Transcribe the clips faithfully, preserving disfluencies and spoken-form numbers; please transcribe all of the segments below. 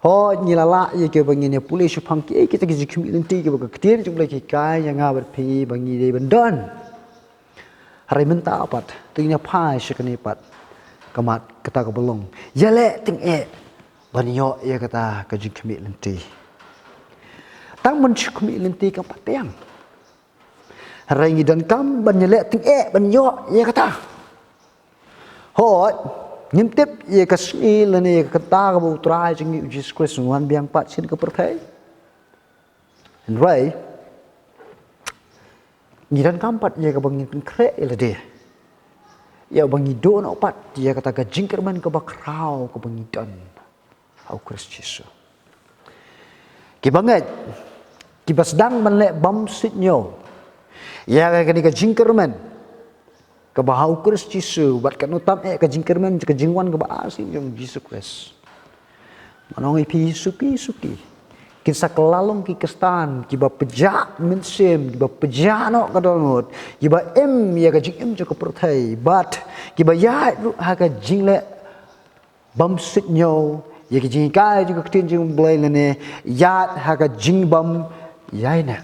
Hooid, ngi la lah ïa kiba ngin ïa pule shaphang kiei kita ki jingkhmih lynti kiba ka ktien jong U Blei ka hikai ïa nga bad phi ba ngi dei ban don. Hynrei mynta pat, to ngin ïa phai sha kane pat ka mat kata kaba long, ïaleh tyngeh ban ïoh ïa kata ka jingkhmih lynti. Tang ban shu khmih lynti kam pat ïeng. Hynrei ngi donkam ban ïaleh tyngeh ban ïoh ïa kata. Hooid, ngim tip ïa ka sngi lane ïa ka kynta kaba U Trai jong ngi U Jisu Khrist un wan biang pat sha kane ka pyrthei. Hynrei ngi donkam pat ïa kaba ngin pynkhreh ïa lade, ïa ba ngi duh noh pat ïa kata ka jingkyrmen kaba khraw kaba ngi don ha U Khrist Jisu. Kiba ngeit, kiba sdang ban leh bymsuidñiew ïa kane ka jingkyrmen kaba ha U Khrist Jisu, bad katno tam eh ka jingkyrmen, ka jingwan kaba arsien jong U Jisu Khrist. Ngan ong ïa phi, suki suki kin sa kylla long ki khristan kiba pjah mynsiem, kiba pjah noh ka dohnud, kiba im ïa ka jingim jong ka pyrthei, bad kiba ïaid ruh ha ka jingleh bymsuidñiew ïa ka jinghikai jong ka ktien jong U Blei lane ïaid ha ka jingbym ïaineh.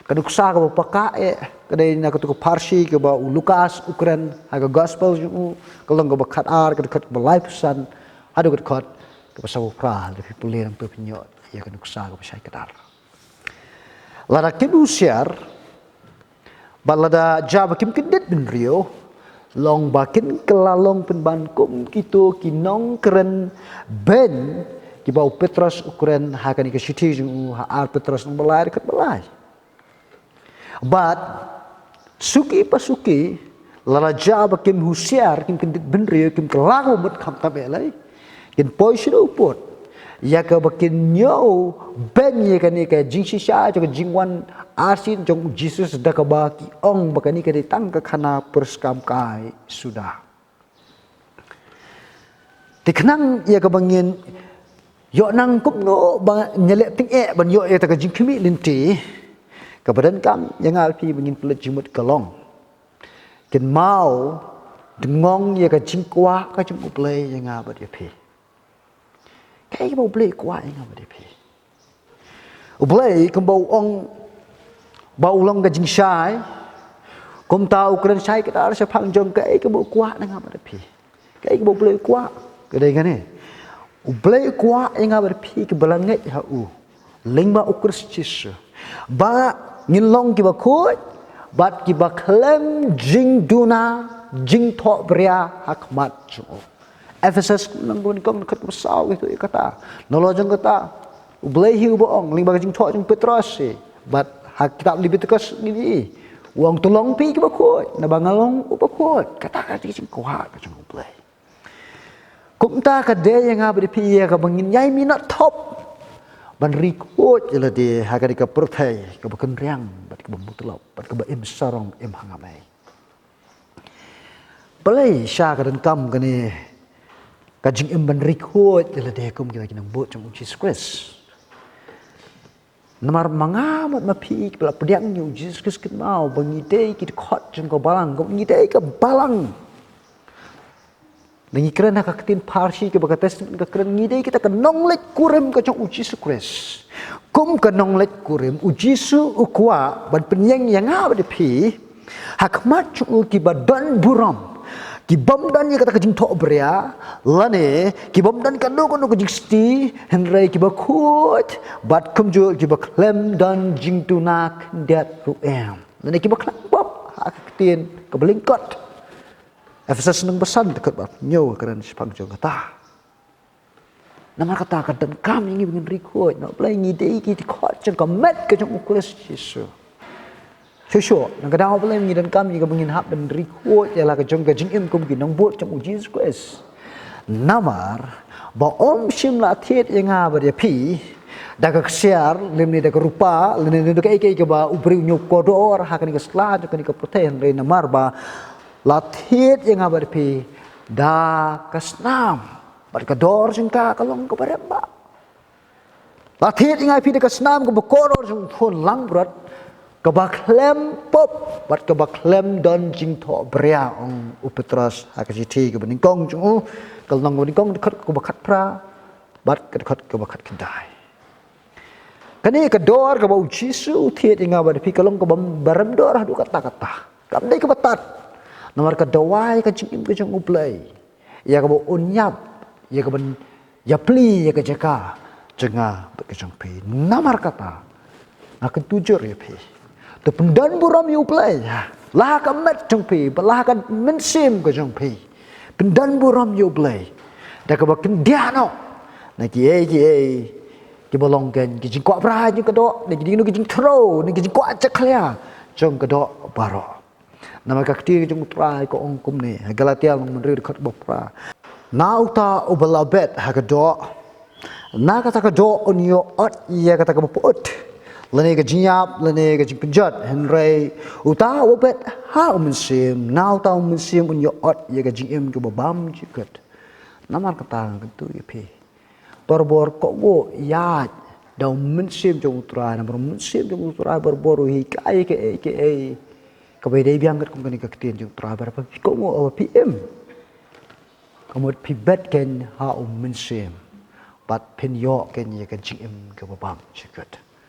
Ka nuksa kaba paka eh ka dei na katu ka pharshi kaba u Lukas u kren ha ka gospel jong u, ka lynnong kaba khatar, ka dkhot kaba laiphew san haduh ka dkhot kaba sawphew phra. Lada phi pule nangta phin ïoh ïa ka nuksa kaba shai kdar. Lada kim husiar, bad lada jia ba kim kyndit bynriew, long ba kin kylla long pynban kum kito ki nongkren beiñ kiba u Petros u kren ha kane ka shithi jong u ha ar Petros lynnong ba lai, dkhot ba lai. Bad suki pa suki, lada jia ba kim husiar, kim kyndit bynriew, kim kylla ka mut khamtam eh lei, kin poi sha u pud ïa kaba kin ñiew beiñ ïa kane ka jingshisha jong ka jingwan arsien jong U Jisu, da kaba ki ong ba kane ka dei tang ka khana pyrskam kai suda. Te khnang ïa kaba ngin ïoh nang kumno ba ngin ïaleh tyngeh ban ïoh ïa kata ka jingkhmih lynti, kaba donkam ïa nga bad phi ba ngin pynleit jingmut ka long, kynmaw, dngong ïa ka jingkwah ka jong U Blei ïa nga bad ïa phi. Kaei kaba U Blei u kwah ïa nga bad ïa phi? U Blei kumba u ong ba u long ka jingshai, kumta u kren shai kdar shaphang jong kaei kaba u kwah na nga bad ïa phi. Kaei kaba U Blei u kwah? Ka dei kane. U Blei u kwah ïa nga bad ïa phi kiba la ngeit ha u lyngba U Khrist Jisu, ba ngin long kiba khuid bad kiba khlem jingduna jingthohbria ha khmat jong u. Ephesos lynnong kaba nyngkong, dkhot kaba saw, ïathuh ïa kata. Nalor jong kata, U Blei hi uba ong lyngba ka jingthoh jong u Petros hi, bad ha kitab Lebitikos ngi ïohi u ong, to long phi kiba khuid naba nga long uba khuid. Kata ka dei ka jingkwah ka jong U Blei. Kumta ka dei ïa nga bad ïa phi ïa kaba ngin ïai minot thop ban ri khuid ïa lade ha kane ka pyrthei kaba kynriang bad kaba mutlop bad kaba im sarong im hangamei. Balei shisha ka donkam kane ka jingim ban ri khuid ïa lade kum kita ki nongbud jong U Jisu Khrist? Namar ma nga bad ma phi kiba la pdiang ïa U Jisu Khrist, kynmaw ba ngi dei ki dkhot jong ka balang, ngi dei ka balang. Ngi kren ha ka ktien pharshi kaba ka Testament ka kren, ngi dei kita ka nongleit kurim ka jong U Jisu Khrist. Kum ka nongleit kurim, U Jisu u kwah ban pynïeng ïa nga bad ïa phi ha khmat jong u kiba don burom, kibym don ïa kata ka jingthohbria, lane kibym don kano kano ka jingsti, hynrei kiba khuid bad kumjuh kiba khlem don jingduna khyndiat ruh em, lane kiba khlem pop, ha ka ktien kaba lyngkot. Ephesos lynnong ba san, dkhot ba hynñiew ka kren shaphang jong kata. Namar kata ka donkam ïa ngi ba ngin ri khuid, namar balei? Ngi dei ki dkhot jong ka met ka jong U Khrist Jisu. Shuh shuh, na ka daw balei ngi donkam ïa ka ba ngin hap ban ri khuid ïa la ka jong ka jingim kum ki nongbud jong U Jisu Khrist? Namar ba ym shym la thied ïa nga bad ïa phi da ka ksiar, lymne da ka rupa, lymne da kaei kaei kaba u briew u ñiew kordor ha kane ka sla jong kane ka pyrthei, hynrei namar ba la thied ïa nga bad ïa phi da ka snam. Bad ka dor jong ka ka long kaba rem bha. La thied ïa nga ïa phi da ka snam kaba kordor jong u khun langbrot, kaba khlem pop bad kaba khlem don jingthohbria, ong u Petros ha ka shithi kaba nyngkong jong u, ka lynnong kaba nyngkong, dkhot kaba khatphra. Bad ka dkhot kaba khatkhyndai. Kane ka dor kaba u Jisu u thied ïa nga bad phi ka long kaba, ba rem dor haduh katta katta. Kam dei kaba tad. Namar ka dawa ïa ka jingim ka jong U Blei. Ïa kaba un ïap, ïa kaban ïapli ïa ka jaka jong nga bad ka jong phi. Namar kata, nga kyntu jur ïa phi. To pyndon burom ïa U Blei. La ka met jong phi, ba la ka mynsiem ka jong phi. Pyndon burom ïa U Blei. Da kaba khyndiat noh na kiei kiei kiba long kein ki jingkwah brai jong ka doh, na ki ding ki jingthro, na ki jingkwah jakhlia jong ka doh baroh. Namar ka ktien jong U Trai ka ong kumne, ha Galatia lynnong ba hynriew dkhot ba phra. Na uta uba la bet ha ka doh, na kata ka doh un ïoh ot ïa kata kaba pyut, lane ka jingïap lane ka jingpynjot, hynrei uta uba bet ha U Mynsiem, na uta U Mynsiem un ïoh ot ïa ka jingim kaba bymjukut. Namar kata nga kyntu ïa phi, barabor kohnguh ïaid da U Mynsiem jong U Trai, namar U Mynsiem jong U Trai barabor u hikai kaei kaei kaba dei biang katkum kane ka ktien jong U Trai, barabor phi kohnguh, ba phi im. Ka mut phi bet kein ha U Mynsiem, bad phin ïoh kein ïa ka jingim kaba bymjukut.